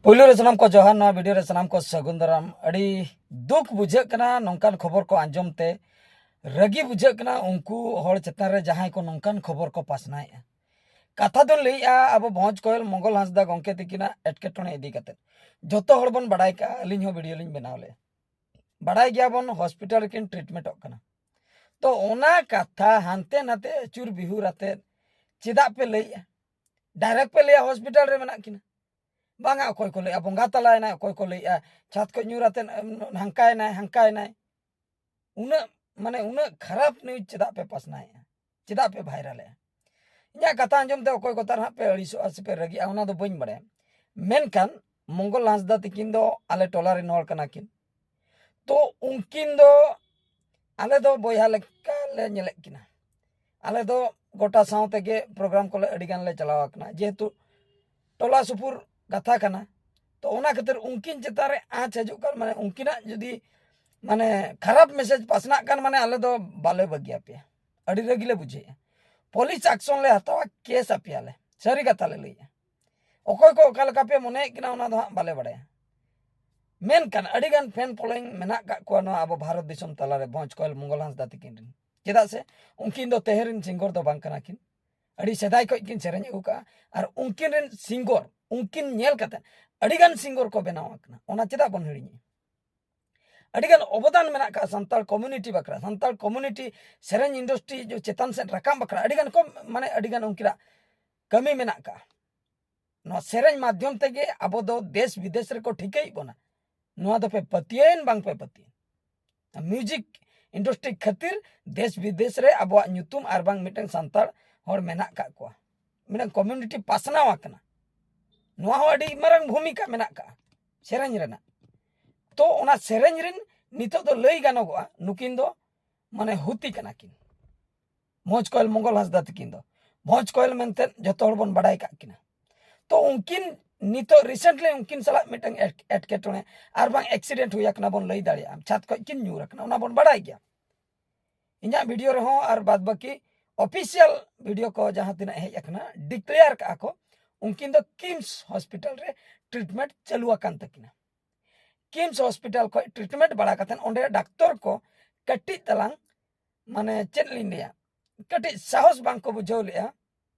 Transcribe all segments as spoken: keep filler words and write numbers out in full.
ᱯᱩᱭᱞᱩ ᱨᱮ ᱥᱟᱱᱟᱢ ᱠᱚ ᱡᱚᱦᱟᱨ, ᱱᱚᱣᱟ ᱵᱷᱤᱰᱤᱭᱳ ᱨᱮ ᱥᱟᱱᱟᱢ ᱠᱚ ᱥᱟᱹᱜᱩᱱ ᱫᱟᱨᱟᱢ᱾ ᱟᱹᱰᱤ ᱫᱩᱠ ᱵᱩᱡᱷᱟᱹᱜ ᱠᱟᱱᱟ ᱱᱚᱝᱠᱟᱱ ᱠᱷᱚᱵᱚᱨ ᱠᱚ ᱟᱸᱡᱚᱢ ᱛᱮ, ᱨᱟᱹᱜᱤ ᱵᱩᱡᱷᱟᱹᱜ ᱠᱟᱱᱟ ᱩᱱᱠᱩ ᱦᱚᱲ ᱪᱮᱛᱟᱱ ᱨᱮ ᱡᱟᱦᱟᱸᱭ ᱠᱚ ᱱᱚᱝᱠᱟᱱ ᱠᱷᱚᱵᱚᱨ ᱠᱚ ᱯᱟᱥᱱᱟᱣᱮᱫᱼᱟ᱾ ᱠᱟᱛᱷᱟ ᱫᱚᱧ ᱞᱟᱹᱭᱮᱫᱼᱟ, ᱟᱵᱚ ᱵᱷᱚᱸᱡᱽ ᱠᱚᱭᱮᱞ ᱢᱚᱝᱜᱚᱞ ᱦᱟᱸᱥᱫᱟ ᱜᱚᱢᱠᱮ ᱛᱤᱠᱤᱱᱟᱜ ᱮᱴᱠᱮᱴᱚᱬᱮ ᱤᱫᱤ ᱠᱟᱛᱮ᱾ ᱡᱚᱛᱚ ᱦᱚᱲ ᱵᱚᱱ ᱵᱟᱲᱟᱭ ᱠᱟᱜᱼᱟ, ᱟᱹᱞᱤᱧ ᱦᱚᱸ ᱵᱷᱤᱰᱤᱭᱳ ᱞᱤᱧ ᱵᱮᱱᱟᱣ ᱞᱮᱫᱼᱟ᱾ ᱵᱟᱲᱟᱭ ᱜᱮᱭᱟᱵᱚᱱ ᱦᱚᱥᱯᱤᱴᱟᱞ ᱨᱮᱠᱤᱱ ᱴᱨᱤᱴᱢᱮᱱᱴᱚᱜ ᱠᱟᱱᱟ, ᱛᱚ ᱚᱱᱟ ᱠᱟᱛᱷᱟ ᱦᱟᱱᱛᱮ ᱱᱟᱛᱮ ᱟᱹᱪᱩᱨ ᱵᱤᱦᱩᱨ ᱟᱛᱮ ᱪᱮᱫᱟᱜ ᱯᱮ ᱞᱟᱹᱭᱮᱫᱼᱟ? ᱰᱟᱭᱨᱮᱠᱴ ᱯᱮ ᱞᱟᱹᱭᱟ ᱦᱚᱥᱯᱤᱴᱟᱞ ᱨᱮ ᱢᱮᱱᱟᱜ ᱠᱤᱱᱟ᱾ ᱵᱟᱝᱟ, ᱚᱠᱚᱭ ᱠᱚ ᱞᱟᱹᱭᱮᱫᱼᱟ ᱵᱚᱸᱜᱟ ᱛᱟᱞᱟᱭᱮᱱᱟᱭ, ᱚᱠᱚᱭ ᱠᱚ ᱞᱟᱹᱭᱮᱫᱼᱟ ᱪᱷᱟᱛ ᱠᱷᱚᱱ ᱧᱩᱨ ᱟᱛᱮ ᱦᱟᱱᱠᱟᱭᱮᱱᱟᱭ, ᱦᱟᱱᱠᱟᱭᱮᱱᱟᱭ᱾ ᱩᱱᱟᱹᱜ, ᱢᱟᱱᱮ, ᱩᱱᱟᱹᱜ ᱠᱷᱟᱨᱟᱯ ᱱᱤᱭᱩᱡᱽ ᱪᱮᱫᱟᱜ ᱯᱮ ᱯᱟᱥᱱᱟᱣᱮᱫᱼᱟ? ᱪᱮᱫᱟᱜ ᱯᱮ ᱵᱷᱟᱭᱨᱟᱞᱮᱫᱼᱟ? ᱤᱧᱟᱹᱜ ᱠᱟᱛᱷᱟ ᱟᱸᱡᱚᱢ ᱛᱮ ᱚᱠᱚᱭ ᱠᱚ ᱛᱟᱨ ᱦᱟᱸᱜ ᱯᱮ ᱟᱹᱲᱤᱥᱚᱜᱼᱟ ᱥᱮ ᱯᱮ ᱨᱟᱹᱜᱤᱜᱼᱟ, ᱚᱱᱟ ᱫᱚ ᱵᱟᱹᱧ ᱵᱟᱲᱟᱭᱟ᱾ ᱢᱮᱱᱠᱷᱟᱱ ᱢᱚᱝᱜᱚᱞ ᱦᱟᱸᱥᱫᱟ ᱛᱤᱠᱤᱱ ᱫᱚ ᱟᱞᱮ ᱴᱚᱞᱟ ᱨᱮᱱ ᱦᱚᱲ ᱠᱟᱱᱟ ᱠᱤᱱ᱾ ᱛᱚ ᱩᱱᱠᱤᱱ ᱫᱚ ᱟᱞᱮ ᱫᱚ ᱵᱚᱭᱦᱟ ᱞᱮᱠᱟ ᱞᱮ ᱧᱮᱞᱮᱫ ᱠᱤᱱᱟ᱾ ᱟᱞᱮ ᱫᱚ ᱜᱚᱴᱟ ᱥᱟᱶ ᱛᱮᱜᱮ ᱯᱨᱳᱜᱨᱟᱢ ᱠᱚᱞᱮ ᱟᱹᱰᱤ ᱜᱟᱱ ᱞᱮ ᱪᱟᱞᱟᱣ ᱟᱠᱟᱱᱟ, ᱡᱮᱦᱮᱛᱩ ᱴᱚᱞᱟ ᱥᱩᱯᱩᱨ ᱠᱟᱛᱷᱟ ᱠᱟᱱᱟ᱾ ᱛᱚ ᱚᱱᱟ ᱠᱷᱟᱹᱛᱤᱨ ᱩᱱᱠᱤᱱ ᱪᱮᱛᱟᱱ ᱨᱮ ᱟᱸᱪ ᱦᱤᱡᱩᱜ ᱠᱟᱱ, ᱢᱟᱱᱮ ᱩᱱᱠᱤᱱᱟᱜ ᱡᱩᱫᱤ, ᱢᱟᱱᱮ, ᱠᱷᱟᱨᱟᱯ ᱢᱮᱥᱮᱡᱽ ᱯᱟᱥᱱᱟᱜ ᱠᱟᱱ, ᱢᱟᱱᱮ ᱟᱞᱮ ᱫᱚ ᱵᱟᱞᱮ ᱵᱟᱹᱜᱤᱭᱟᱯᱮᱭᱟ᱾ ᱟᱹᱰᱤ ᱨᱟᱹᱜᱤ ᱞᱮ ᱵᱩᱡᱷᱟᱹᱣᱮᱫᱼᱟ᱾ ᱯᱩᱞᱤᱥ ᱟᱠᱥᱚᱱ ᱞᱮ ᱦᱟᱛᱟᱣᱟ, ᱠᱮᱥ ᱟᱯᱮᱭᱟᱞᱮ᱾ ᱥᱟᱹᱨᱤ ᱠᱟᱛᱷᱟ ᱞᱮ ᱞᱟᱹᱭᱮᱫᱼᱟ᱾ ᱚᱠᱚᱭ ᱠᱚ ᱚᱠᱟ ᱞᱮᱠᱟ ᱯᱮ ᱢᱚᱱᱮᱭᱮᱫ ᱠᱟᱱᱟ, ᱚᱱᱟ ᱫᱚ ᱦᱟᱸᱜ ᱵᱟᱞᱮ ᱵᱟᱲᱟᱭᱟ᱾ ᱢᱮᱱᱠᱷᱟᱱ ᱟᱹᱰᱤᱜᱟᱱ ᱯᱷᱮᱱ ᱯᱷᱚᱞᱳᱭᱤᱝ ᱢᱮᱱᱟᱜ ᱠᱟᱜ ᱠᱚᱣᱟ ᱱᱚᱣᱟ ᱟᱵᱚ ᱵᱷᱟᱨᱚᱛ ᱫᱤᱥᱚᱢ ᱛᱟᱞᱟᱨᱮ ᱵᱷᱚᱸᱡᱽ ᱠᱚᱭᱮᱞ ᱢᱚᱝᱜᱚᱞ ᱦᱟᱸᱥᱫᱟ ᱛᱤᱠᱤᱱ ᱨᱮᱱ᱾ ᱪᱮᱫᱟᱜ ᱥᱮ ᱩᱱᱠᱤᱱ ᱫᱚ ᱛᱮᱦᱮᱧ ᱨᱮᱱ ᱥᱤᱝᱜᱚᱨ ᱫᱚ ᱵᱟᱝ ᱠᱟᱱᱟ ᱠᱤᱱ, ᱟᱹᱰᱤ ᱥᱮᱫᱟᱭ ᱠᱷᱚᱱ ᱠᱤᱱ ᱥᱮᱨᱮᱧ ᱟᱹᱜᱩ ᱠᱟᱜᱼᱟ᱾ ᱟᱨ ᱩᱱᱠᱤᱱ ᱨᱮᱱ ᱥᱤᱝᱜᱚᱨ, ᱩᱱᱠᱤᱱ ᱧᱮᱞ ᱠᱟᱛᱮ ᱟᱹᱰᱤᱜᱟᱱ ᱥᱤᱝᱜᱚᱨ ᱠᱚ ᱵᱮᱱᱟᱣ ᱟᱠᱟᱱᱟ, ᱚᱱᱟ ᱪᱮᱫᱟᱜ ᱵᱚᱱ ᱦᱤᱲᱤᱧᱟ? ᱟᱹᱰᱤᱜᱟᱱ ᱚᱵᱚᱫᱟᱱ ᱢᱮᱱᱟᱜ ᱠᱟᱜᱼᱟ ᱥᱟᱱᱛᱟᱲ ᱠᱚᱢᱤᱭᱩᱱᱤᱴᱤ ᱵᱟᱠᱷᱨᱟ, ᱥᱟᱱᱛᱟᱲ ᱠᱚᱢᱤᱭᱩᱱᱤᱴᱤ ᱥᱮᱨᱮᱧ ᱤᱱᱰᱟᱥᱴᱨᱤ ᱪᱮᱛᱟᱱ ᱥᱮᱫ ᱨᱟᱠᱟᱵ ᱵᱟᱠᱷᱨᱟ ᱟᱹᱰᱤᱜᱟᱱ ᱠᱚ, ᱢᱟᱱᱮ ᱟᱹᱰᱤᱜᱟᱱ ᱩᱱᱠᱤᱱᱟᱜ ᱠᱟᱹᱢᱤ ᱢᱮᱱᱟᱜ ᱠᱟᱜᱼᱟ᱾ ᱱᱚᱣᱟ ᱥᱮᱨᱮᱧ ᱢᱟᱫᱽᱫᱷᱚᱢ ᱛᱮᱜᱮ ᱟᱵᱚ ᱫᱚ ᱫᱮᱥ ᱵᱤᱫᱮᱥ ᱨᱮᱠᱚ ᱴᱷᱤᱠᱟᱹᱭᱮᱫ ᱵᱚᱱᱟ᱾ ᱱᱚᱣᱟ ᱫᱚᱯᱮ ᱯᱟᱹᱛᱭᱟᱹᱣᱮᱱ ᱵᱟᱝ ᱯᱮ ᱯᱟᱹᱛᱭᱟᱹᱣᱮᱱ? ᱢᱤᱭᱩᱡᱤᱠ ᱤᱱᱰᱟᱥᱴᱨᱤ ᱠᱷᱟᱹᱛᱤᱨ ᱫᱮᱥ ᱵᱤᱫᱮᱥ ᱨᱮ ᱟᱵᱚᱣᱟᱜ ᱧᱩᱛᱩᱢ ᱟᱨ ᱵᱟᱝ ᱢᱤᱫᱴᱟᱝ ᱥᱟᱱᱛᱟᱲ ᱦᱚᱲ ᱢᱮᱱᱟᱜ ᱠᱟᱜ ᱠᱚᱣᱟ, ᱢᱤᱫᱴᱟᱝ ᱠᱚᱢᱤᱭᱩᱱᱤᱴᱤ ᱯᱟᱥᱱᱟᱣ ᱟᱠᱟᱱᱟ᱾ ᱱᱚᱣᱟ ᱦᱚᱸ ᱟᱹᱰᱤ ᱢᱟᱨᱟᱝ ᱵᱷᱩᱢᱤᱠᱟ ᱢᱮᱱᱟᱜ ᱠᱟᱜᱼᱟ ᱥᱮᱨᱮᱧ ᱨᱮᱱᱟᱜ᱾ ᱛᱚ ᱚᱱᱟ ᱥᱮᱨᱮᱧ ᱨᱮᱱ ᱱᱤᱛᱚᱜ ᱫᱚ ᱞᱟᱹᱭ ᱜᱟᱱᱚᱜᱚᱜᱼᱟ, ᱱᱩᱠᱤᱱ ᱫᱚ, ᱢᱟᱱᱮ, ᱦᱩᱛᱤ ᱠᱟᱱᱟ ᱠᱤᱱ᱾ ᱵᱷᱚᱸᱡᱽ ᱠᱚᱭᱮᱞ ᱢᱚᱝᱜᱚᱞ ᱦᱟᱸᱥᱫᱟ ᱛᱤᱠᱤᱱ ᱫᱚ, ᱵᱷᱚᱸᱡᱽ ᱠᱚᱭᱮᱞ ᱢᱮᱱᱛᱮ ᱡᱚᱛᱚ ᱦᱚᱲ ᱵᱚᱱ ᱵᱟᱲᱟᱭ ᱠᱟᱜ ᱠᱤᱱᱟ᱾ ᱛᱚ ᱩᱱᱠᱤᱱ ᱱᱤᱛᱚᱜ ᱨᱤᱥᱮᱱᱴᱞᱤ ᱩᱱᱠᱤᱱ ᱥᱟᱞᱟᱜ ᱢᱤᱫᱴᱟᱝ ᱮᱴ-, ᱮᱴᱠᱮᱴᱚᱬᱮ ᱟᱨ ᱵᱟᱝ ᱮᱠᱥᱤᱰᱮᱱᱴ ᱦᱩᱭ ᱟᱠᱟᱱᱟ ᱵᱚᱱ ᱞᱟᱹᱭ ᱫᱟᱲᱮᱭᱟᱜᱼᱟ, ᱪᱷᱟᱛ ᱠᱷᱚᱱ ᱠᱤᱱ ᱧᱩᱨ ᱟᱠᱟᱱᱟ, ᱚᱱᱟ ᱵᱚᱱ ᱵᱟᱲᱟᱭ ᱜᱮᱭᱟ᱾ ᱤᱧᱟᱹᱜ ᱵᱷᱤᱰᱤᱭᱳ ᱨᱮᱦᱚᱸ ᱟᱨ ᱵᱟᱫ ᱵᱟᱹᱠᱤ ᱚᱯᱷᱤᱥᱤᱭᱟᱞ ᱵᱷᱤᱰᱤᱭᱳ ᱠᱚ ᱡᱟᱦᱟᱸ ᱛᱤᱱᱟᱹᱜ ᱦᱮᱡ ᱟᱠᱟᱱᱟ, ᱰᱤᱠᱞᱮᱭᱟᱨ ᱠᱟᱜᱼᱟ ᱠᱚ, ᱩᱱᱠᱤᱱ ᱫᱚ ᱠᱤᱢᱥ ᱦᱚᱥᱯᱤᱴᱟᱞ ᱨᱮ ᱴᱨᱤᱴᱢᱮᱱᱴ ᱪᱟᱹᱞᱩ ᱟᱠᱟᱱ ᱛᱟᱹᱠᱤᱱᱟ᱾ ᱠᱤᱢᱥ ᱦᱚᱥᱯᱤᱴᱟᱞ ᱠᱷᱚᱱ ᱴᱨᱤᱴᱢᱮᱱᱴ ᱵᱟᱲᱟ ᱠᱟᱛᱮᱫ ᱚᱸᱰᱮ ᱰᱟᱠᱛᱚᱨ ᱠᱚ ᱠᱟᱹᱴᱤᱡ ᱛᱟᱞᱟᱝ, ᱢᱟᱱᱮ ᱪᱮᱫ ᱞᱤᱧ ᱞᱟᱹᱭᱟ, ᱠᱟᱹᱴᱤᱡ ᱥᱟᱦᱚᱥ ᱵᱟᱝ ᱠᱚ ᱵᱩᱡᱷᱟᱹᱣ ᱞᱮᱫᱼᱟ᱾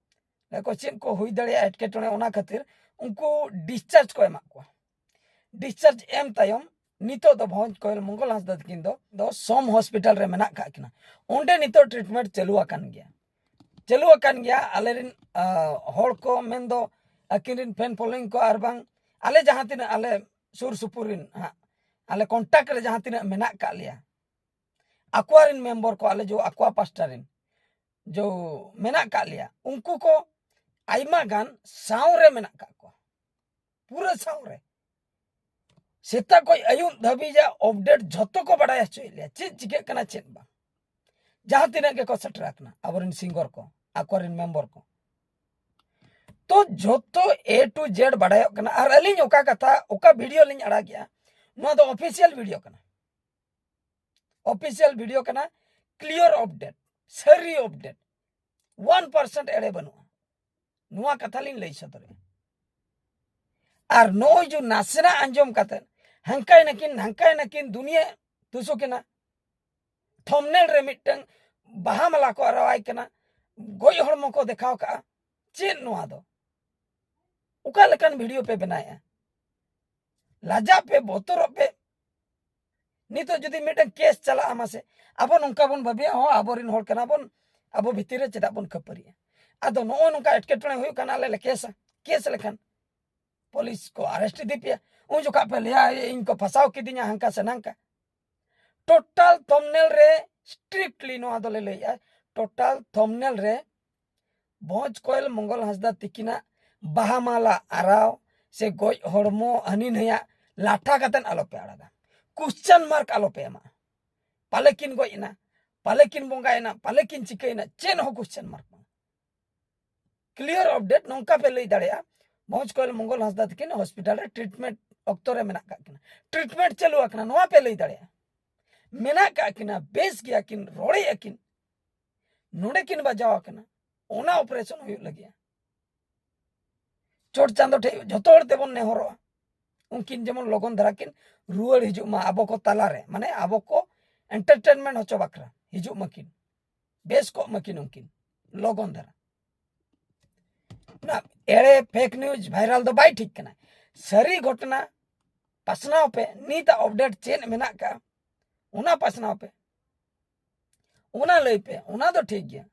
ᱞᱟᱹᱭ ᱠᱚ ᱪᱮᱫ ᱠᱚ ᱦᱩᱭ ᱫᱟᱲᱮᱭᱟᱜᱼᱟ ᱮᱴᱠᱮᱴᱚᱬᱮ, ᱚᱱᱟ ᱠᱷᱟᱹᱛᱤᱨ ᱩᱱᱠᱩ ᱰᱤᱥᱪᱟᱨᱡᱽ ᱠᱚ ᱮᱢᱟᱜ ᱠᱚᱣᱟ᱾ ᱰᱤᱥᱪᱟᱨᱡᱽ ᱮᱢ ᱛᱟᱭᱚᱢ ᱱᱤᱛᱚᱜ ᱫᱚ ᱵᱷᱚᱸᱡᱽ ᱠᱚᱭᱮᱞ ᱢᱚᱝᱜᱚᱞ ᱦᱟᱸᱥᱫᱟ ᱛᱟᱹᱠᱤᱱ ᱫᱚ, ᱫᱚ ᱥᱚᱢ ᱦᱚᱥᱯᱤᱴᱟᱞ ᱨᱮ ᱢᱮᱱᱟᱜ ᱠᱟᱜ ᱠᱤᱱᱟ᱾ ᱚᱸᱰᱮ ᱱᱤᱛᱚᱜ ᱴᱨᱤᱴᱢᱮᱱᱴ ᱪᱟᱹᱞᱩ ᱟᱠᱟᱱ ᱜᱮᱭᱟ, ᱪᱟᱹᱞᱩ ᱟᱠᱟᱱ ᱜᱮᱭᱟ᱾ ᱟᱞᱮᱨᱮᱱ, ᱟ, ᱦᱚᱲ ᱠᱚ ᱢᱮᱱᱫᱚ ᱟᱹᱠᱤᱱ ᱨᱮᱱ ᱯᱷᱮᱱ ᱯᱷᱚᱞᱳᱭᱤᱝ ᱠᱚ ᱟᱨ ᱵᱟᱝ ᱟᱞᱮ ᱡᱟᱦᱟᱸ ᱛᱤᱱᱟᱹᱜ ᱟᱞᱮ ᱥᱩᱨ ᱥᱩᱯᱩᱨ ᱨᱮᱱ ᱦᱟᱸᱜ, ᱟᱞᱮ ᱠᱚᱱᱴᱟᱠᱴ ᱨᱮ ᱡᱟᱦᱟᱸ ᱛᱤᱱᱟᱹᱜ ᱢᱮᱱᱟᱜ ᱠᱟᱜ ᱞᱮᱭᱟ, ᱟᱠᱚᱣᱟ ᱨᱮᱱ ᱢᱮᱢᱵᱚᱨ ᱠᱚ, ᱟᱞᱮ ᱡᱚ ᱟᱠᱚᱣᱟ ᱯᱟᱥᱴᱟ ᱨᱮᱱ ᱡᱚ ᱢᱮᱱᱟᱜ ᱠᱟᱜ ᱞᱮᱭᱟ, ᱩᱱᱠᱩ ᱠᱚ ᱟᱭᱢᱟ ᱜᱟᱱ ᱥᱟᱶ ᱨᱮ ᱢᱮᱱᱟᱜ ᱠᱟᱜ ᱠᱚᱣᱟ, ᱯᱩᱨᱟᱹ ᱥᱟᱶ ᱨᱮ᱾ ᱥᱮᱛᱟᱜ ᱠᱷᱚᱱ ᱟᱹᱭᱩᱵ ᱫᱷᱟᱹᱵᱤᱡᱟᱜ ᱟᱯᱰᱮᱴ ᱡᱷᱚᱛᱚ ᱠᱚ ᱵᱟᱲᱟᱭ ᱦᱚᱪᱚᱭᱮᱫ ᱞᱮᱭᱟ, ᱪᱮᱫ ᱪᱤᱠᱟᱹᱜ ᱠᱟᱱᱟ ᱪᱮᱫ ᱵᱟᱝ᱾ ᱡᱟᱦᱟᱸ ᱛᱤᱱᱟᱹᱜ ᱜᱮᱠᱚ ᱥᱮᱴᱮᱨ ᱟᱠᱟᱱᱟ, ᱟᱵᱚᱨᱮᱱ ᱥᱤᱝᱜᱚᱨ ᱠᱚ, ᱟᱠᱚᱨᱮᱱ ᱢᱮᱢᱵᱚᱨ ᱠᱚ, ᱛᱚ ᱡᱷᱚᱛᱚ A to Z ᱵᱟᱲᱟᱭᱚᱜ ᱠᱟᱱᱟ᱾ ᱟᱨ ᱟᱹᱞᱤᱧ ᱚᱠᱟ ᱠᱟᱛᱷᱟ, ᱚᱠᱟ ᱵᱷᱤᱰᱤᱭᱳ ᱞᱤᱧ ᱟᱲᱟᱜᱮᱜᱼᱟ, ᱱᱚᱣᱟ ᱫᱚ ᱚᱯᱷᱤᱥᱤᱭᱟᱞ ᱵᱷᱤᱰᱤᱭᱳ ᱠᱟᱱᱟ, ᱚᱯᱷᱤᱥᱤᱭᱟᱞ ᱵᱷᱤᱰᱤᱭᱳ ᱠᱟᱱᱟ, ᱠᱞᱤᱭᱟᱨ ᱟᱯᱰᱮᱴ, ᱥᱟᱹᱨᱤ ᱟᱯᱰᱮᱴ, ᱚᱣᱟᱱ ᱯᱟᱨᱥᱮᱱᱴ ᱮᱲᱮ ᱵᱟᱹᱱᱩᱜᱼᱟ᱾ ᱱᱚᱣᱟ ᱠᱟᱛᱷᱟ ᱞᱤᱧ ᱞᱟᱹᱭ ᱥᱚᱫᱚᱨᱮᱜᱼᱟ᱾ ᱟᱨ ᱱᱚᱜᱼᱚᱭ ᱡᱮ ᱱᱟᱥᱮᱱᱟᱜ ᱟᱸᱡᱚᱢ ᱠᱟᱛᱮᱫ ᱦᱟᱱᱠᱟᱭ ᱱᱟᱹᱠᱤᱱ ᱱᱟᱝᱠᱟᱭ ᱱᱟᱹᱠᱤᱱ, ᱫᱩᱱᱤᱭᱟᱹ ᱫᱩᱥᱩ ᱠᱤᱱᱟ, ᱛᱷᱚᱢᱱᱮᱞ ᱨᱮ ᱢᱤᱫᱴᱟᱝ ᱵᱟᱦᱟ ᱢᱟᱞᱟ ᱠᱚ ᱟᱨᱟᱣᱟᱭ ᱠᱟᱱᱟ, ᱜᱚᱡ ᱦᱚᱲᱢᱚ ᱠᱚ ᱫᱮᱠᱷᱟᱣ ᱠᱟᱜᱼᱟ᱾ ᱪᱮᱫ ᱱᱚᱣᱟ ᱫᱚ? ᱚᱠᱟ ᱞᱮᱠᱟᱱ ᱵᱷᱤᱰᱤᱭᱳ ᱯᱮ ᱵᱮᱱᱟᱣᱮᱫᱼᱟ? ᱞᱟᱡᱟᱜ ᱯᱮ, ᱵᱚᱛᱚᱨᱚᱜ ᱯᱮ᱾ ᱱᱤᱛᱚᱜ ᱡᱩᱫᱤ ᱢᱤᱫᱴᱟᱝ ᱠᱮᱥ ᱪᱟᱞᱟᱜᱼᱟ, ᱢᱟᱥᱮ, ᱟᱵᱚ ᱱᱚᱝᱠᱟ ᱵᱚᱱ ᱵᱷᱟᱹᱵᱤᱭᱟ, ᱦᱚᱸ, ᱟᱵᱚᱨᱮᱱ ᱦᱚᱲ ᱠᱟᱱᱟ ᱵᱚᱱ, ᱟᱵᱚ ᱵᱷᱤᱛᱤᱨ ᱨᱮ ᱪᱮᱫᱟᱜ ᱵᱚᱱ ᱠᱷᱟᱹᱯᱟᱹᱨᱤᱜᱼᱟ? ᱟᱫᱚ ᱱᱚᱜᱼᱚ ᱱᱚᱝᱠᱟ ᱮᱴᱠᱮᱴᱚᱬᱮ ᱦᱩᱭᱩᱜ ᱠᱟᱱᱟ, ᱟᱞᱮ ᱞᱮ ᱠᱮᱥᱟ, ᱠᱮᱥ ᱞᱮᱠᱷᱟᱱ ᱯᱩᱞᱤᱥ ᱠᱚ ᱟᱨᱮᱥᱴ ᱤᱫᱤ ᱯᱮᱭᱟ, ᱩᱱ ᱡᱚᱠᱷᱟᱜ ᱯᱮ ᱞᱟᱹᱭᱟ, "ᱤᱧ ᱠᱚ ᱯᱷᱟᱸᱥᱟᱣ ᱠᱤᱫᱤᱧᱟ ᱦᱟᱱᱠᱟ ᱥᱮ ᱱᱟᱝᱠᱟ᱾" ᱴᱳᱴᱟᱞ ᱛᱷᱚᱢᱱᱮᱞ ᱨᱮ, ᱥᱴᱨᱤᱠᱴᱞᱤ ᱱᱚᱣᱟ ᱫᱚᱞᱮ ᱞᱟᱹᱭᱮᱜᱼᱟ, ᱴᱳᱴᱟᱞ ᱛᱷᱚᱢᱱᱮᱞ ᱨᱮ ᱵᱷᱚᱸᱡᱽ ᱠᱚᱭᱮᱞ ᱢᱚᱝᱜᱚᱞ ᱦᱟᱸᱥᱫᱟ ᱛᱤᱠᱤᱱᱟᱜ ᱵᱟᱦᱟ ᱢᱟᱞᱟ ᱟᱨᱟᱣ ᱥᱮ ᱜᱚᱡ ᱦᱚᱲᱢᱚ ᱦᱟᱹᱱᱤ ᱱᱟᱹᱭᱟᱜ ᱞᱟᱴᱷᱟ ᱠᱟᱛᱮᱫ ᱟᱞᱚᱯᱮ ᱟᱲᱟᱜᱟ᱾ ᱠᱩᱥᱪᱟᱱ ᱢᱟᱨᱠ ᱟᱞᱚᱯᱮ ᱮᱢᱟ, ᱯᱟᱞᱮ ᱠᱤᱱ ᱜᱚᱡ ᱮᱱᱟ, ᱯᱟᱞᱮ ᱠᱤᱱ ᱵᱚᱸᱜᱟᱭᱮᱱᱟ, ᱯᱟᱞᱮ ᱠᱤᱱ ᱪᱤᱠᱟᱹᱭᱮᱱᱟ, ᱪᱮᱫ ᱦᱚᱸ ᱠᱩᱥᱪᱟᱱ ᱢᱟᱨᱠ ᱵᱟᱝ᱾ ᱠᱞᱤᱭᱟᱨ ᱟᱯᱰᱮᱴ ᱱᱚᱝᱠᱟ ᱯᱮ ᱞᱟᱹᱭ ᱫᱟᱲᱮᱭᱟᱜᱼᱟ, ᱵᱷᱚᱸᱡᱽ ᱠᱚᱭᱮᱞ ᱢᱚᱝᱜᱚᱞ ᱦᱟᱸᱥᱫᱟ ᱛᱟᱹᱠᱤᱱ ᱦᱚᱥᱯᱤᱴᱟᱞ ᱨᱮ ᱴᱨᱤᱴᱢᱮᱱᱴ ᱚᱠᱛᱚ ᱨᱮ ᱢᱮᱱᱟᱜ ᱠᱟᱜ ᱠᱤᱱᱟ, ᱴᱨᱤᱴᱢᱮᱱᱴ ᱪᱟᱹᱞᱩ ᱟᱠᱟᱱᱟ, ᱱᱚᱣᱟ ᱯᱮ ᱞᱟᱹᱭ ᱫᱟᱲᱮᱭᱟᱜᱼᱟ᱾ ᱢᱮᱱᱟᱜ ᱠᱟᱜ ᱠᱤᱱᱟ, ᱵᱮᱥ ᱜᱮᱭᱟ ᱠᱤᱱ, ᱨᱚᱲᱮᱜᱼᱟ ᱠᱤᱱ, ᱱᱚᱰᱮ ᱠᱤᱱ ᱵᱟᱡᱟᱣ ᱟᱠᱟᱱᱟ, ᱚᱱᱟ ᱚᱯᱟᱨᱮᱥᱚᱱ ᱦᱩᱭᱩᱜ ᱞᱟᱹᱜᱤᱫᱼᱟ᱾ ᱪᱚᱴ ᱪᱟᱸᱫᱚ ᱴᱷᱮᱱ ᱡᱷᱚᱛᱚ ᱦᱚᱲ ᱛᱮᱵᱚᱱ ᱱᱮᱦᱚᱨᱚᱜᱼᱟ, ᱩᱱᱠᱤᱱ ᱡᱮᱢᱚᱱ ᱞᱚᱜᱚᱱ ᱫᱷᱟᱨᱟ ᱠᱤᱱ ᱨᱩᱣᱟᱹᱲ ᱦᱤᱡᱩᱜ ᱢᱟ ᱟᱵᱚ ᱠᱚ ᱛᱟᱞᱟᱨᱮ, ᱢᱟᱱᱮ ᱟᱵᱚ ᱠᱚ entertainment ᱦᱚᱪᱚ ᱵᱟᱠᱷᱨᱟ ᱦᱤᱡᱩᱜ ᱢᱟᱠᱤᱱ, ᱵᱮᱥ ᱠᱚᱜ ᱢᱟᱠᱤᱱ ᱩᱱᱠᱤᱱ ᱞᱚᱜᱚᱱ ᱫᱷᱟᱨᱟ᱾ ᱚᱱᱟ ᱮᱲᱮ fake news viral ᱫᱚ ᱵᱟᱭ ᱴᱷᱤᱠ ᱠᱟᱱᱟ᱾ ᱥᱟᱹᱨᱤ ᱜᱷᱚᱴᱚᱱᱟ ᱯᱟᱥᱱᱟᱣ ᱯᱮ, ᱱᱤᱛᱟᱜ update ᱪᱮᱫ ᱢᱮᱱᱟᱜ ᱠᱟᱜᱼᱟ ᱚᱱᱟ ᱯᱟᱥᱱᱟᱣ ᱯᱮ, ᱚᱱᱟ ᱞᱟᱹᱭ ᱯᱮ, ᱚᱱᱟ ᱫᱚ ᱴᱷᱤᱠ ᱜᱮᱭᱟ᱾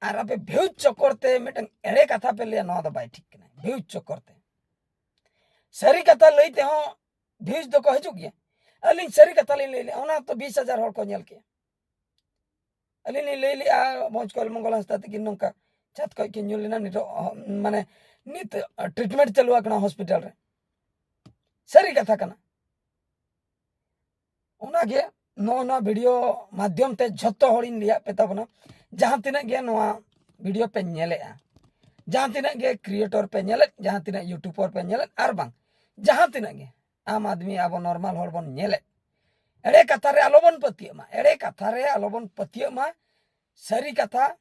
ᱟᱨ ᱟᱯᱮ views ᱪᱚᱠᱚᱨ ᱛᱮ ᱢᱤᱫᱴᱟᱝ ᱮᱲᱮ ᱠᱟᱛᱷᱟ ᱯᱮ ᱞᱟᱹᱭᱟ, ᱱᱚᱣᱟ ᱫᱚ ᱵᱟᱭ ᱴᱷᱤᱠ ᱠᱟᱱᱟ᱾ Views ᱪᱚᱠᱚᱨ ᱛᱮ ᱥᱟᱹᱨᱤ ᱠᱟᱛᱷᱟ ᱞᱟᱹᱭ ᱛᱮᱦᱚᱸ views ᱫᱚᱠᱚ ᱦᱤᱡᱩᱜ ᱜᱮᱭᱟ᱾ ᱟᱹᱞᱤᱧ ᱥᱟᱹᱨᱤ ᱠᱟᱛᱷᱟ ᱞᱤᱧ ᱞᱟᱹᱭ ᱞᱮᱜᱼᱟ, ᱚᱱᱟ ᱛᱚ ᱵᱤᱥ ᱦᱟᱡᱟᱨ ᱦᱚᱲ ᱠᱚ ᱧᱮᱞ ᱠᱮᱜᱼᱟ᱾ ᱟᱹᱞᱤᱧ ᱞᱤᱧ ᱞᱟᱹᱭ ᱞᱮᱜᱼᱟ, ᱢᱚᱡᱽ ᱠᱚᱭᱮᱞ ᱢᱚᱝᱜᱚᱞ ᱦᱟᱸᱥᱫᱟ ᱛᱟᱹᱠᱤᱱ ᱱᱚᱝᱠᱟ ᱪᱷᱟᱛ ᱠᱷᱚᱡ ᱠᱤᱱ ᱧᱩᱨ ᱞᱮᱱᱟ, ᱱᱤᱛᱚᱜ ᱦᱚᱸ, ᱢᱟᱱᱮ ᱱᱤᱛ treatment ᱪᱟᱹᱞᱩ ᱟᱠᱟᱱᱟ hospital ᱨᱮ᱾ ᱥᱟᱹᱨᱤ ᱠᱟᱛᱷᱟ ᱠᱟᱱᱟ᱾ ᱚᱱᱟᱜᱮ ᱱᱚᱜᱼᱚ ᱱᱚᱣᱟ video ᱢᱟᱫᱽᱫᱷᱚᱢ ᱛᱮ ᱡᱷᱚᱛᱚ ᱦᱚᱲᱤᱧ ᱞᱟᱹᱭᱟᱫ ᱯᱮ ᱛᱟᱵᱚᱱᱟ, ᱡᱟᱦᱟᱸ ᱛᱤᱱᱟᱹᱜ ᱜᱮ ᱱᱚᱣᱟ video ᱯᱮ ᱧᱮᱞᱮᱜᱼᱟ, ᱡᱟᱦᱟᱸ ᱛᱤᱱᱟᱹᱜ ᱜᱮ creator ᱯᱮ ᱧᱮᱞᱮᱫ, ᱡᱟᱦᱟᱸ ᱛᱤᱱᱟᱹᱜ YouTuber ᱯᱮ ᱧᱮᱞᱮᱫ, ᱟᱨ ᱵᱟᱝ ᱡᱟᱦᱟᱸ ᱛᱤᱱᱟᱹᱜ ᱜᱮ ᱟᱢ ᱟᱫᱢᱤ ᱟᱵᱚ normal ᱦᱚᱲ ᱵᱚᱱ ᱧᱮᱞᱮᱫ, ᱮᱲᱮ ᱠᱟᱛᱷᱟ ᱨᱮ ᱟᱞᱚᱵᱚᱱ ᱯᱟᱹᱛᱭᱟᱹᱜ ᱢᱟ, ᱮᱲᱮ ᱠᱟᱛᱷᱟ ᱨᱮ ᱟᱞᱚᱵᱚᱱ ᱯᱟᱹᱛᱭᱟᱹᱜ ᱢᱟ᱾ ᱥᱟᱹᱨᱤ ᱠᱟᱛᱷᱟ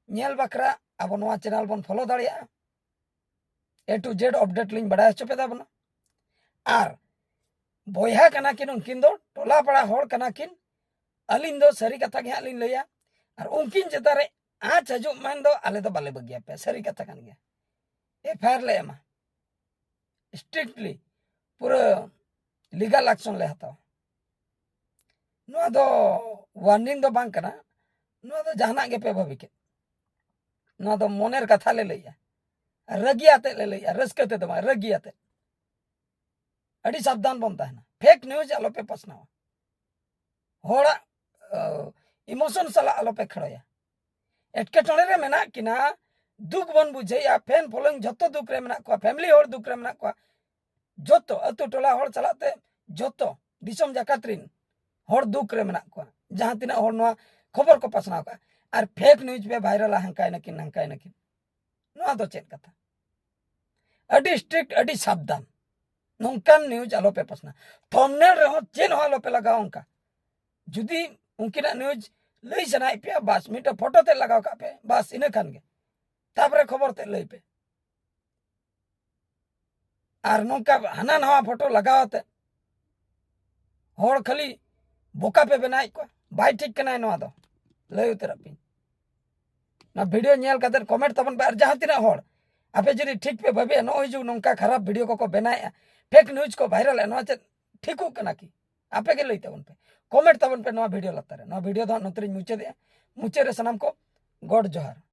ᱧᱮᱞ ᱵᱟᱠᱷᱨᱟ ᱟᱵᱚ ᱱᱚᱣᱟ channel ᱵᱚᱱ follow ᱫᱟᱲᱮᱭᱟᱜᱼᱟ᱾ A to Z update ᱞᱤᱧ ᱵᱟᱲᱟᱭ ᱦᱚᱪᱚ ᱯᱮ ᱛᱟᱵᱚᱱᱟ᱾ ᱟᱨ ᱵᱚᱭᱦᱟ ᱠᱟᱱᱟ ᱠᱤᱱ, ᱩᱱᱠᱤᱱ ᱫᱚ ᱴᱚᱞᱟ ᱯᱟᱲᱟ ᱦᱚᱲ ᱠᱟᱱᱟ ᱠᱤᱱ᱾ ᱟᱹᱞᱤᱧ ᱫᱚ ᱥᱟᱹᱨᱤ ᱠᱟᱛᱷᱟ ᱜᱮ ᱦᱟᱸᱜ ᱞᱤᱧ ᱞᱟᱹᱭᱟ, ᱟᱨ ᱩᱱᱠᱤᱱ ᱪᱮᱛᱟᱱ ᱨᱮ ᱟᱸᱪ ᱦᱤᱡᱩᱜ ᱢᱮᱱ ᱫᱚ ᱟᱞᱮ ᱫᱚ ᱵᱟᱞᱮ ᱵᱟᱹᱜᱤᱭᱟᱯᱮᱭᱟ᱾ ᱥᱟᱹᱨᱤ ᱠᱟᱛᱷᱟ ᱠᱟᱱ ᱜᱮᱭᱟ᱾ FIR ᱞᱮ ᱮᱢᱟ, strictly ᱯᱩᱨᱟᱹ legal action ᱞᱮ ᱦᱟᱛᱟᱣᱟ᱾ ᱱᱚᱣᱟ ᱫᱚ warning ᱫᱚ ᱵᱟᱝ ᱠᱟᱱᱟ, ᱱᱚᱣᱟ ᱫᱚ ᱡᱟᱦᱟᱱᱟᱜ ᱜᱮᱯᱮ ᱵᱷᱟᱹᱵᱤ ᱠᱮᱫ, ᱱᱚᱣᱟ ᱫᱚ ᱢᱚᱱᱮᱨ ᱠᱟᱛᱷᱟ ᱞᱮ ᱞᱟᱹᱭᱮᱜᱼᱟ, ᱨᱟᱹᱜᱤ ᱟᱛᱮᱫ ᱞᱮ ᱞᱟᱹᱭᱮᱜᱼᱟ, ᱨᱟᱹᱥᱠᱟᱹ ᱛᱮᱫᱚ ᱵᱟᱝ, ᱨᱟᱹᱜᱤ ᱟᱛᱮᱫ᱾ ᱟᱹᱰᱤ ᱥᱟᱵᱫᱷᱟᱱ ᱵᱚᱱ ᱛᱟᱦᱮᱱᱟ, fake news ᱟᱞᱚᱯᱮ ᱯᱟᱥᱱᱟᱣᱟ, ᱦᱚᱲᱟᱜ emotion ᱥᱟᱞᱟᱜ ᱟᱞᱚᱯᱮ ᱠᱷᱮᱲᱚᱭᱟ᱾ ᱮᱴᱠᱮᱴᱚᱬᱮ ᱨᱮ ᱢᱮᱱᱟᱜ ᱠᱤᱱᱟ, ᱫᱩᱠ ᱵᱚᱱ ᱵᱩᱡᱷᱟᱹᱣᱮᱜᱼᱟ, fan following ᱡᱷᱚᱛᱚ ᱫᱩᱠ ᱨᱮ ᱢᱮᱱᱟᱜ ᱠᱚᱣᱟ, family ᱦᱚᱲ ᱫᱩᱠ ᱨᱮ ᱢᱮᱱᱟᱜ ᱠᱚᱣᱟ, ᱡᱚᱛᱚ ᱟᱹᱛᱩ ᱴᱚᱞᱟ ᱦᱚᱲ ᱥᱟᱞᱟᱜ ᱛᱮ ᱡᱚᱛᱚ ᱫᱤᱥᱚᱢ ᱡᱟᱠᱟᱛ ᱨᱤᱱ ᱦᱚᱲ ᱫᱩᱠ ᱨᱮ ᱢᱮᱱᱟᱜ ᱠᱚᱣᱟ᱾ ᱡᱟᱦᱟᱸ ᱛᱤᱱᱟᱹᱜ ᱦᱚᱲ ᱱᱚᱣᱟ ᱠᱷᱚᱵᱚᱨ ᱠᱚ ᱯᱟᱥᱱᱟᱣ ᱠᱟᱜᱼᱟ, ᱟᱨ fake news ᱯᱮ ᱵᱷᱟᱭᱨᱟᱞᱟ, ᱦᱟᱱᱠᱟᱭ ᱱᱟᱹᱠᱤᱱ ᱱᱟᱝᱠᱟᱭ ᱱᱟᱹᱠᱤᱱ, ᱱᱚᱣᱟ ᱫᱚ ᱪᱮᱫ ᱠᱟᱛᱷᱟ? ᱟᱹᱰᱤ strict, ᱟᱹᱰᱤ ᱥᱟᱵᱫᱷᱟᱱ, ᱱᱚᱝᱠᱟᱱ news ᱟᱞᱚᱯᱮ ᱯᱟᱥᱱᱟ᱾ Thumbnail ᱨᱮᱦᱚᱸ ᱪᱮᱫ ᱦᱚᱸ ᱟᱞᱚᱯᱮ ᱞᱟᱜᱟᱣᱟ ᱚᱱᱠᱟ᱾ ᱡᱩᱫᱤ ᱩᱱᱠᱤᱱᱟᱜ news ᱞᱟᱹᱭ ᱥᱟᱱᱟᱭᱮᱫ ᱯᱮᱭᱟ, ᱵᱟᱥ ᱢᱤᱫᱴᱮᱱ ᱯᱷᱳᱴᱳ ᱛᱮ ᱞᱟᱜᱟᱣ ᱠᱟᱜ ᱯᱮ, ᱵᱟᱥ ᱤᱱᱟᱹ ᱠᱷᱟᱱ ᱜᱮ᱾ ᱛᱟᱯᱚᱨᱮ ᱠᱷᱚᱵᱚᱨ ᱛᱮ ᱞᱟᱹᱭ ᱯᱮ᱾ ᱟᱨ ᱱᱚᱝᱠᱟ ᱦᱟᱱᱟ ᱱᱟᱣᱟ ᱯᱷᱳᱴᱳ ᱞᱟᱜᱟᱣ ᱟᱛᱮ ᱦᱚᱲ ᱠᱷᱟᱹᱞᱤ ᱵᱚᱠᱟ ᱯᱮ ᱵᱮᱱᱟᱣᱮᱫ ᱠᱚᱣᱟ᱾ ᱵᱟᱭ ᱴᱷᱤᱠ ᱠᱟᱱᱟᱭ ᱱᱚᱣᱟ ᱫᱚ, ᱞᱟᱹᱭ ᱩᱛᱟᱹᱨᱟᱜ ᱯᱮ᱾ ᱱᱚᱣᱟ ᱵᱷᱤᱰᱤᱭᱳ ᱧᱮᱞ ᱠᱟᱛᱮ ᱠᱚᱢᱮᱱᱴ ᱛᱟᱵᱚᱱ ᱯᱮ᱾ ᱟᱨ ᱡᱟᱦᱟᱸ ᱛᱤᱱᱟᱹᱜ ᱦᱚᱲ ᱟᱯᱮ ᱡᱩᱫᱤ ᱴᱷᱤᱠ ᱯᱮ ᱵᱷᱟᱹᱵᱤᱭᱟ, ᱱᱚᱜᱼᱚᱭ ᱡᱮ ᱱᱚᱝᱠᱟ ᱠᱷᱟᱨᱟᱯ ᱵᱷᱤᱰᱤᱭᱳ ᱠᱚᱠᱚ ᱵᱮᱱᱟᱣᱮᱫᱼᱟ, ᱯᱷᱮᱠ ᱱᱤᱭᱩᱡᱽ ᱠᱚ ᱵᱷᱟᱭᱨᱟᱞᱮᱫᱼᱟ, ᱱᱚᱣᱟ ᱪᱮᱫ ᱴᱷᱤᱠᱚᱜ ᱠᱟᱱᱟ ᱠᱤ? ᱟᱯᱮ ᱜᱮ ᱞᱟᱹᱭ ᱛᱟᱵᱚᱱ ᱯᱮ, ᱠᱚᱢᱮᱱᱴ ᱛᱟᱵᱚᱱ ᱯᱮ ᱱᱚᱣᱟ ᱵᱷᱤᱰᱤᱭᱳ ᱞᱟᱛᱟᱨ ᱨᱮ᱾ ᱱᱚᱣᱟ ᱵᱷᱤᱰᱤᱭᱳ ᱫᱚ ᱦᱟᱸᱜ ᱱᱚᱛᱮ ᱨᱤᱧ ᱢᱩᱪᱟᱹᱫᱮᱜᱼᱟ᱾ ᱢᱩᱪᱟᱹᱫ ᱨᱮ ᱥᱟᱱᱟᱢ ᱠᱚ ᱜᱚᱰ ᱡᱚᱦᱟᱨ᱾